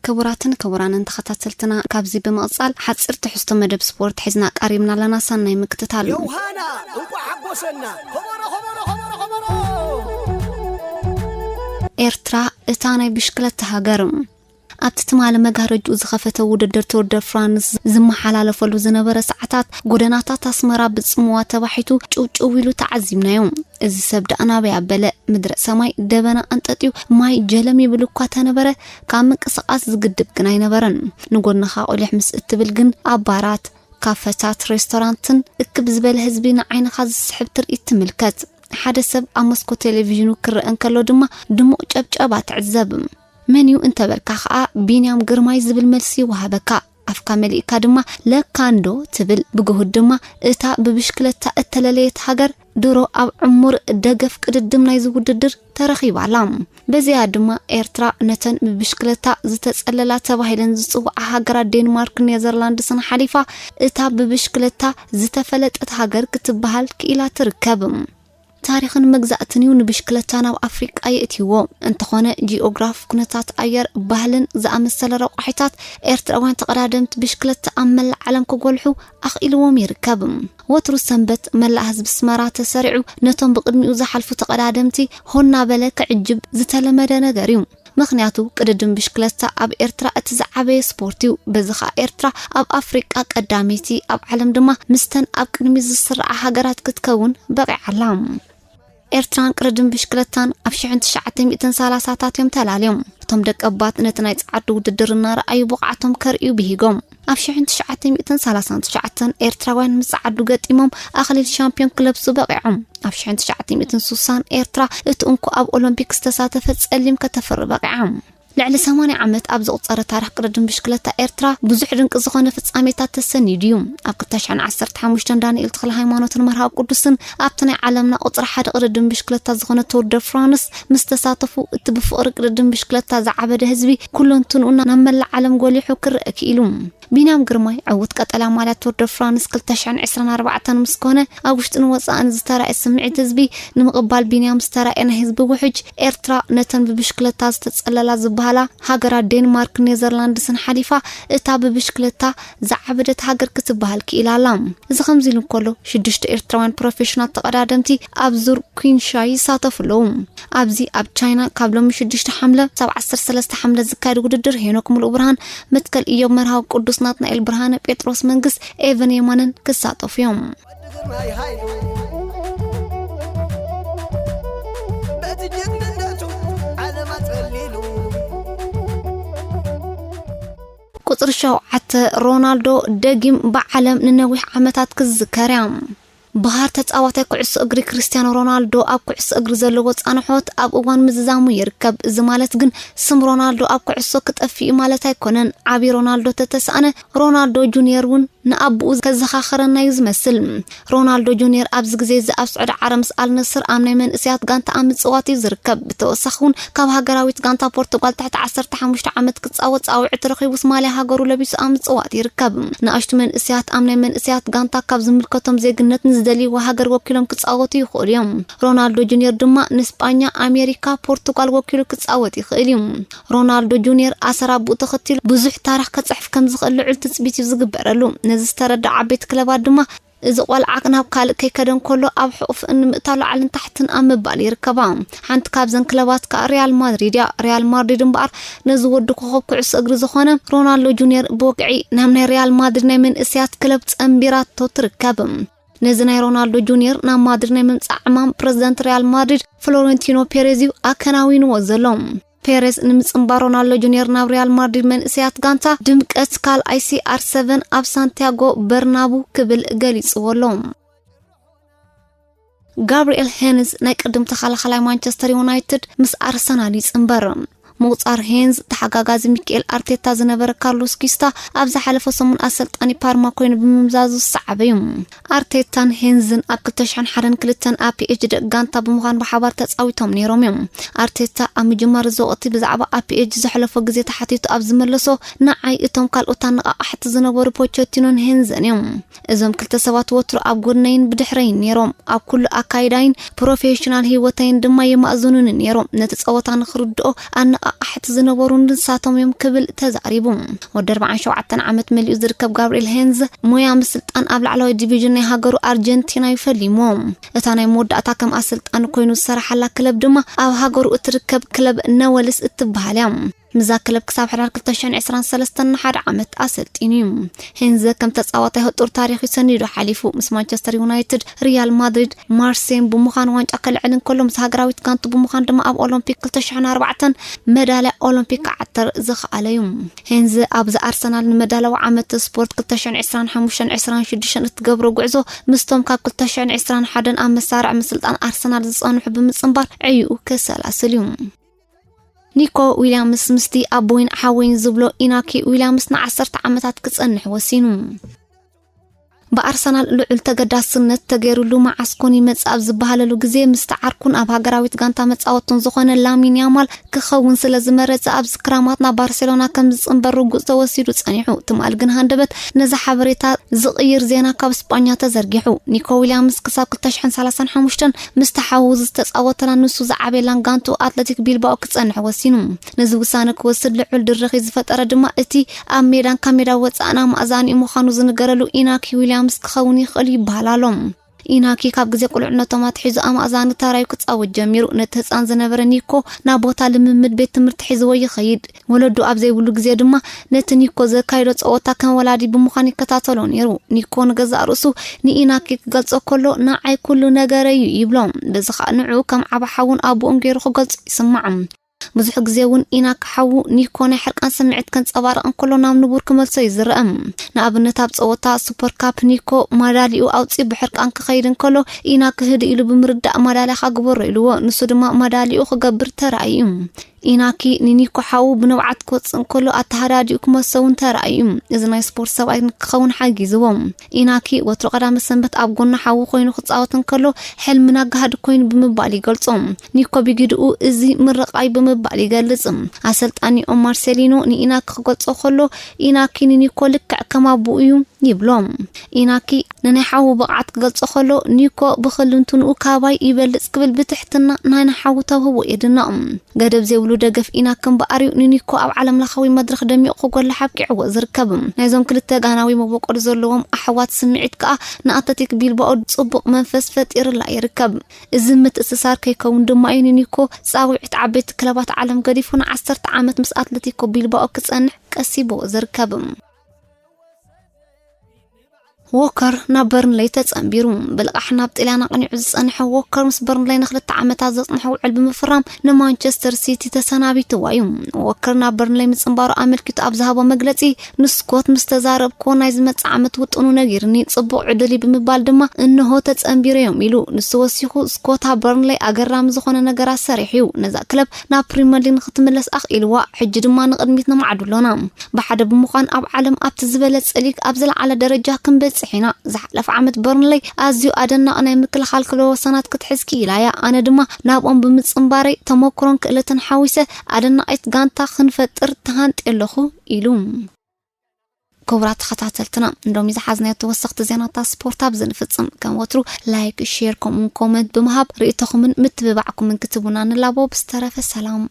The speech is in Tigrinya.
ክቡራትን ክቡራንን ተኸታተልትና፣ ካብዚ ብምቕጻል ሓጺር ትሕዝቶ መደብ ስፖርት ሒዝና ቀሪብና ኣለና። ሰናይ ምክትታል። ዮሃና እንኳዕ ሓጎሰና። ከበሮ፣ ከበሮ፣ ከበሮ፣ ከበሮ። ኤርትራ፣ እታ ናይ ብሽክለታ ሃገር። ኣብቲ ትማሊ መጋረጅኡ ዝኸፈተ ውድድር ቱር ደ ፍራንስ ዝመሓላለፈሉ ዝነበረ ሰዓታት፣ ጎደናታት ኣስመራ ብጽምዋ ተባሒቱ ጭውጭው ኢሉ ተዓዚብናዮ። እዚ ሰብ ደኣ ናበይ ኣበለ? ምድረ ሰማይ ደበና ኣንጠጥዩ ማይ ጀለም ይብል እኳ ተነበረ፣ ካብ ምንቅስቓስ ዝግድብ ግን ኣይነበረን። ንጎድንኻ ቁሊሕ ምስ እትብል ግን ኣብ ባራት፣ ካፈታት፣ ሬስቶራንትን እክብ ዝበለ ህዝቢ ንዓይንኻ ዝስሕብ ትርኢት ትምልከት። ሓደ ሰብ ኣብ መስኮት ቴሌቪዥኑ ክረአ እንከሎ ድማ ድሙቕ ጨብጨባ ትዕዘብ። መን እዩ እንተበልካ ኸኣ ቢንያም ግርማይ ዝብል መልሲ ይወሃበካ። ኣፍካ መሊእካ ድማ ለካ እንዶ ትብል። ብግሁድ ድማ እታ ብብሽክለታ እተለለየት ሃገር ድሮ ኣብ ዕሙር ደገፍ ቅድድም ናይዚ ውድድር ተረኺባ ኣላ። በዚኣ ድማ ኤርትራ ነተን ብብሽክለታ ዝተጸለላ ተባሂለን ዝጽውዓ ሃገራት ዴንማርክን ኔዘርላንድስን ሓሊፋ እታ ብብሽክለታ ዝተፈለጠት ሃገር ክትበሃል ክኢላ ትርከብ። ታሪኽን መግዛእትን እዩ ንብሽክለታ ናብ ኣፍሪቃ የእትይዎ። እንተኾነ ጂኦግራፍ፣ ኩነታት ኣየር፣ ባህልን ዝኣመሰለ ረቋሒታት ኤርትራውያን ተቐዳደምቲ ብሽክለታ ኣብ መላእ ዓለም ክጎልሑ ኣኽኢልዎም ይርከብ። ወትሩ ሰንበት መላእ ህዝቢ ኣስመራ ተሰሪዑ ነቶም ብቕድሚኡ ዝሓልፉ ተቐዳደምቲ ሆ እናበለ ክዕጅብ ዝተለመደ ነገር እዩ። ምኽንያቱ ቅድድም ብሽክለታ ኣብ ኤርትራ እቲ ዝዓበየ ስፖርት እዩ። በዚ ኸኣ ኤርትራ ኣብ ኣፍሪቃ ቀዳመይቲ፣ ኣብ ዓለም ድማ ምስተን ኣብ ቅድሚት ዝስርዓ ሃገራት ክትከውን በቒዓ ኣላ። ኤርትራን ቅድድም ብሽክለታን ኣብ ሽሕን ትሽዓተ ሚእትን ሰላሳታት እዮም ተላልዮም። እቶም ደቀባት ነቲ ናይ ጸዓዱ ውድድር እናረኣዩ ብቕዓቶም ከርእዩ ብሂጎም። ኣብ ሽሕን ትሽዓተ ሚእትን ሰላሳን ትሽዓተን ኤርትራውያን ምስ ጸዓዱ ገጢሞም ኣኽሊል ሻምፒዮን ክለብሱ በቒዖም። ኣብ ሽሕን ትሽዓተ ሚእትን ስሳን ኤርትራ እቲ እንኮ ኣብ ኦሎምፒክ ዝተሳተፈ ጸሊም ከተፍሪ በቒዓ። ልዕሊ ሰማንያ ዓመት ኣብ ዘቑጸረ ታሪኽ ቅድድም ብሽክለታ ኤርትራ ብዙሕ ድንቂ ዝኾነ ፍጻሜታት ተሰኒዱ እዩ። ኣብ ክልተ ሽሕን ዓሰርተ ሓሙሽተን ዳንኤል ተኽለሃይማኖትን መርሃዊ ቅዱስን ኣብቲ ናይ ዓለምና ቁጽሪ ሓደ ቅድድም ብሽክለታ ዝኾነ ቱር ደ ፍራንስ ምስ ተሳተፉ፣ እቲ ብፍቕሪ ቅድድም ብሽክለታ ዝዓበደ ህዝቢ ኩለንትንኡ ናብ መላእ ዓለም ጎሊሑ ክረአ ክኢሉ። ቢንያም ግርማይ ዕዉት ቀጠልያ ማልያ ቱር ደ ፍራንስ ክልተ ሽሕን ዕስራን ኣርባዕተን ምስ ኮነ፣ ኣብ ውሽጥን ወጻእን ዝተራእየ ስምዒት ህዝቢ ንምቕባል ቢንያም ዝተራእየ ናይ ህዝቢ ውሕጅ፣ ኤርትራ ነተን ብብሽክለታ ዝተጸለላ ዝበሃላ ሃገራት ዴንማርክን ኔዘርላንድስን ሓሊፋ እታ ብብሽክለታ ዝዓበደት ሃገር ክትበሃል ክኢላ ኣላ። እዚ ከምዚ ኢሉ እንከሎ፣ ሽዱሽተ ኤርትራውያን ፕሮፌሽናል ተቐዳደምቲ ኣብ ዙር ኲንሻይ ይሳተፉ ኣለዉ። ኣብዚ ኣብ ቻይና ካብ ሎሚ ሽዱሽተ ሓምለ ክሳብ ዓሰርተ ሰለስተ ሓምለ ዝካየድ ውድድር ሄኖክ ሙሉእ ብርሃን፣ መትከል ኢዮብ መርሃዊ ቅዱስ ናትናኤል ብርሃነ ጴጥሮስ መንግስ ኤቨን የማነን ክሳተፉ እዮም። ግርማይ ሃይሉ በቲ ጀግንነቱ ዓለም ኣጸሊሉ። ቁጽሪ ሸውዓተ ሮናልዶ ደጊም ብዓለም ንነዊሕ ዓመታት ክዝከር እያ። በሃር ተጻዋታይ ኩዕሶ እግሪ ክርስቲያኖ ሮናልዶ ኣብ ኩዕሶ እግሪ ዘለዎ ጻንሖት ኣብ እዋን ምዝዛሙ ይርከብ። እዚ ማለት ግን ስም ሮናልዶ ኣብ ኩዕሶ ክጠፍእ እዩ ማለት ኣይኮነን። ዓቢ ሮናልዶ ተተሳእነ፣ ሮናልዶ ጁኒየር እውን ንኣቦኡ ከዘኻኽረና እዩ ዝመስል። ሮናልዶ ጁኒየር ኣብዚ ግዜ እዚ ኣብ ስዑዲ ዓረብ ምስ ኣልነስር ኣብ ናይ መንእሰያት ጋንታ ኣብ ምጽዋት እዩ ዝርከብ። ብተወሳኺ እውን ካብ ሃገራዊት ጋንታ ፖርቱጋል ትሕቲ ዓሰርተ ሓሙሽተ ዓመት ክጻወት ጻውዒት ረኺቡስ ማልያ ሃገሩ ለቢሱ ኣብ ምጽዋት ይርከብ። ንኣሽቱ መንእሰያት ኣብ ናይ መንእሰያት ጋንታ ካብ ዝምልከቶም ዜግነት ንዝደልይዎ ሃገር ወኪሎም ክጻወቱ ይኽእሉ እዮም። ሮናልዶ ጁኒየር ድማ ንስጳኛ፣ ኣሜሪካ፣ ፖርቱጋል ወኪሉ ክጻወት ይኽእል እዩ። ሮናልዶ ጁኒየር ኣሰር ኣቦኡ ተኸቲሉ ብዙሕ ታሪኽ ከጽሕፍ ከም ዝኽእል ልዑል ትጽቢት እዩ ዝግበረሉ። ነዚ ዝተረዳ ዓበይቲ ክለባት ድማ እዚ ቆልዓ ናብ ካልእ ከይከደ እንከሎ ኣብ ሕቑፍእን ንምእታው ላዕልን ታሕትን ኣብ ምባል ይርከባ። ሓንቲ ካብዘን ክለባት ከኣ ሪያል ማድሪድ እያ። ሪያል ማድሪድ እምበኣር ነዚ ወዲ ኮኸብ ኩዕሶ እግሪ ዝኾነ ሮናልዶ ጁኒየር ብወግዒ ናብ ናይ ሪያል ማድሪድ ናይ መንእሰያት ክለብ ጸንቢራቶ ትርከብ። ነዚ ናይ ሮናልዶ ጁኒየር ናብ ማድሪድ ናይ ምምጻእ ዕማም ፕረዚደንት ሪያል ማድሪድ ፍሎረንቲኖ ፔሬዝ እዩ ኣከናዊንዎ ዘሎ። ፔሬዝ ንምጽንባር ሮናልዶ ጁኒየር ናብ ሪያል ማድሪድ መንእሰያት ጋንታ ድምቀት ካልኣይ ሲኣር ሰቨን ኣብ ሳንቲያጎ በርናቡ ክብል ገሊጽዎ ኣሎ። ጋብሪኤል ሄንዝ ናይ ቅድም ተኸላኸላይ ማንቸስተር ዩናይትድ ምስ ኣርሰናል ይጽንበር። ምቑጻር ሄንዝ ተሓጋጋዚ ሚካኤል ኣርቴታ ዝነበረ ካርሎስ ኪስታ ኣብ ዝሓለፈ ሰሙን ኣሰልጣኒ ፓርማ ኮይኑ ብምምዛዙ ዝሰዓበ እዩ። ኣርቴታን ሄንዝን ኣብ ክልተ ሽሕን ሓደን ክልተን ኣብ ፒኤች ዲ ደቂ ጋንታ ብምዃን ብሓባር ተጻዊቶም ነይሮም እዮም። ኣርቴታ ኣብ ምጅማር እዚ ወቕቲ ብዛዕባ ኣብ ፒኤች ዲ ዘሕለፎ ግዜ ተሓቲቱ ኣብ ዝመለሶ፣ ንዓይ እቶም ካልኦት ኣነቓቓሕቲ ዝነበሩ ፖቸቲኖን ሄንዝን እዮም። እዞም ክልተ ሰባት ወትሩ ኣብ ጎድነይን ብድሕረይን ነይሮም። ኣብ ኩሉ ኣካይዳይን ፕሮፌሽናል ህይወተይን ድማ የማእዝኑኒ ነይሮም። ነቲ ጸወታ ንኽርድኦ ኣነቓ ኣቕሓት ዝነበሩ ንሳቶም እዮም ክብል ተዛሪቡ። ወዲ ኣርባዓን ሸውዓተን ዓመት መሊኡ ዝርከብ ጋብርኤል ሄንዝ ሞያ ምስልጣን ኣብ ላዕለዋይ ዲቪዥን ናይ ሃገሩ ኣርጀንቲና ይፈሊሞ። እታ ናይ መወዳእታ ከም ኣሰልጣኒ ኮይኑ ዝሰራሓላ ክለብ ድማ ኣብ ሃገሩ እትርከብ ክለብ ነወልስ እትበሃል እያ። ምዛ ክለብ ክሳብ ሕዳር ክልተ ሽሕን ዕስራን ሰለስተን ንሓደ ዓመት ኣሰልጢኑ እዩ። ሄንዘ ከም ተጻዋታይ ህጡር ታሪኽ እዩ ሰኒዱ ሓሊፉ። ምስ ማንቸስተር ዩናይትድ፣ ሪያል ማድሪድ፣ ማርሴን ብምዃን ዋንጫ ከልዕል እንከሎ፣ ምስ ሃገራዊት ጋንቱ ብምዃን ድማ ኣብ ኦሎምፒክ ክልተ ሽሕን ኣርባዕተን መዳልያ ኦሎምፒክ ክዓተር ዝኸኣለ እዩ። ሄንዘ ኣብዚ ኣርሰናል ንመዳለዊ ዓመት ስፖርት ክልተ ሽሕን ዕስራን ሓሙሽተን ዕስራን ሽዱሽተን እትገብሮ ጉዕዞ ምስቶም ካብ ክልተ ሽሕን ዕስራን ሓደን ኣብ መሳርዕ ምስልጣን ኣርሰናል ዝጸንሑ ብምጽንባር ዕዩኡ ከሰላስል እዩ። ኒኮ ዊልያምስ ምስቲ ኣቦይን ሓወይን ዝብሎ ኢናኪ ዊልያምስ ንዓሰርተ ዓመታት ክጸንሕ ወሲኑ። ብኣርሰናል ልዑል ተገዳስነት ተገይሩሉ መዓስ ኮን ይመጽእ ኣብ ዝበሃለሉ ግዜ፣ ምስቲ ዓርኩን ኣብ ሃገራዊት ጋንታ መጻወቱን ዝኾነ ላሚን ያማል ክኸውን ስለ ዝመረጸ፣ ኣብዚ ክራማት ናብ ባርሴሎና ከም ዝጽንበር ርጉጽ ተወሲዱ ጸኒሑ። ትማል ግን ሃንደበት ነዚ ሓበሬታ ዝቕይር ዜና ካብ ስጳኛ ተዘርጊሑ። ኒኮ ዊልያምስ ክሳብ ክልተ ሽሕን ሰላሳን ሓሙሽተን ምስቲ ሓዉ ዝተጻወተላን ንሱ ዝዓበየላን ጋንቱ ኣትሌቲክ ቢልባኦ ክጸንሕ ወሲኑ። ነዚ ውሳነ ክወስድ ልዑል ድርኺ ዝፈጠረ ድማ እቲ ኣብ ሜዳን ካብ ሜዳ ወጻእን ኣማእዛኒኡ ምዃኑ ዝንገረሉ ኢናኪ ዊልያምስ ክኸውን ይኽእል ይበሃል ኣሎ። ኢናኪ ካብ ግዜ ቁልዕነቶም ኣትሒዙ ኣማእዛኒ ተራዩ ክጻወት ጀሚሩ። ነቲ ህጻን ዝነበረ ኒኮ ናብ ቦታ ልምምድ ቤት ትምህርቲ ሒዝዎ ይኸይድ። ወለዱ ኣብ ዘይብሉ ግዜ ድማ ነቲ ኒኮ ዘካይዶ ጸወታ ከም ወላዲ ብምዃን ይከታተሎ ነይሩ። ኒኮ ንገዛእ ርእሱ ንኢናኪ ክገልጾ ከሎ፣ "ንዓይ ኩሉ ነገረይ እዩ" ይብሎ። በዚ ኸኣ ንዕኡ ከም ዓቢ ሓውን ኣቦኡን ገይሩ ክገልጾ ይስማዕ። ብዙሕ ግዜ እውን ኢናኪ ሓዉ ኒኮ ናይ ሕርቃን ስምዒት ከንጸባርቕ እንከሎ ናብ ንቡር ክመልሶ እዩ ዝረአ። ንኣብነት ኣብ ጸወታ ሱፐር ካፕ ኒኮ ማዳሊኡ ኣውጺኡ ብሕርቃን ክኸይድ እንከሎ ኢናኪ ህድእ ኢሉ ብምርዳእ ማዳልያኻ ግበሮ ኢልዎ። ንሱ ድማ ማዳሊኡ ክገብር ተራእዩ እዩ። ኢናኪ ንኒኮ ሓዉ ብንብዓት ክወጽእ እንከሎ ኣተሃዳዲኡ ክመልሶ እውን ተራእዩ እዩ። እዚ ናይ ስፖርት ሰብኣይ ንክኸውን ሓጊዝዎ። ኢናኪ ወትሩ ቀዳመ ሰንበት ኣብ ጎኒ ሓዉ ኮይኑ ክጻወት እንከሎ ሕልምና ጋህዲ ኮይኑ ብምባል ይገልጾ። ኒኮ ብግድኡ እዚ ምርቓይ ብምባል ይገልጽ። ኣሰልጣኒኦም ማርሴሊኖ ንኢናኪ ክገልጾ ከሎ፣ ኢናኪ ንኒኮ ልክዕ ከም ኣቦኡ እዩ ይብሎ። ኢናኪ ንናይ ሓዉ ብቕዓት ክገልጾ ከሎ፣ ኒኮ ብኽልንትንኡ ካባይ ይበልጽ ክብል ብትሕትና ናይ ንሓዉ ተውህቦ የድንቕ። ገደብ ዘይብሉ ደገፍ ኢናኪ እምበኣር እዩ ንኒኮ ኣብ ዓለምለኻዊ መድረኽ ደሚቑ ክጎልሕ ኣብቂዕዎ ዝርከብ። ናይዞም ክልተ ጋናዊ መበቆል ዘለዎም ኣሕዋት ስምዒት ከኣ ንኣትሌቲክ ቢልባኦ ጽቡቕ መንፈስ ፈጢርላ ይርከብ። እዚ ምትእስሳር ከይከውን ድማ እዩ ንኒኮ ጻውዒት ዓበይቲ ክለባት ዓለም ገዲፉ ንዓሰርተ ዓመት ምስ ኣትሌቲኮ ቢልባኦ ክጸንሕ ቀሲብዎ ዝርከብ። ዎከር ናብ በርንለይ ተጸንቢሩ። ብልቓሕ ናብ ጥልያን ኣቕኒዑ ዝጸንሐ ዎከር ምስ በርንለይ ንክልተ ዓመታት ዘጽንሖ ውዕል ብምፍራም ንማንቸስተር ሲቲ ተሰናቢትዋ እዩ። ዎከር ናብ በርንለይ ምጽንባሩ ኣመልኪቱ ኣብ ዝሃቦ መግለጺ፣ ንስኮት ምስ ተዛረብክዎ ናይ ዝመጽእ ዓመት ውጥኑ ነጊርኒ፣ ጽቡቕ ዕድል እዩ ብምባል ድማ እንሆ ተጸንቢረ እዮም ኢሉ። ንሱ ወሲኹ፣ ስኮት ኣብ በርንለይ ኣገራሚ ዝኾነ ነገራት ሰሪሑ እዩ። ነዛ ክለብ ናብ ፕሪምየር ሊግ ንክትምለስ ኣኽኢልዋ። ሕጂ ድማ ንቕድሚት ነማዕዱ ኣሎና። ብሓደ ብምዃን ኣብ ዓለም ኣብቲ ዝበለጸ ሊግ ኣብ ዝለዓለ ደረጃ ክንበጽሕ ኢና። ዝሓለፈ ዓመት በርንለይ ኣዝዩ ኣደናቒ ናይ ምክልኻል ክለ ወሰናት ክትሕዝ ክኢላ እያ። ኣነ ድማ ናብኦም ብምጽንባረይ ተመክሮን ክእለትን ሓዊሰ ኣደናቒት ጋንታ ክንፈጥር ተሃንጥየ ኣለኹ ኢሉ። ክቡራት ተኸታተልትና፣ እንዶሚ ዝሓዝናዮ ተወሰኽቲ ዜናታት ስፖርት ኣብዚ ንፍጽም። ከም ወትሩ ላይክ፣ ሼር፣ ከምኡውን ኮመንት ብምሃብ ርእይቶኹምን ምትብባዕኩምን ክትቡና ንላቦ። ብዝተረፈ ሰላም።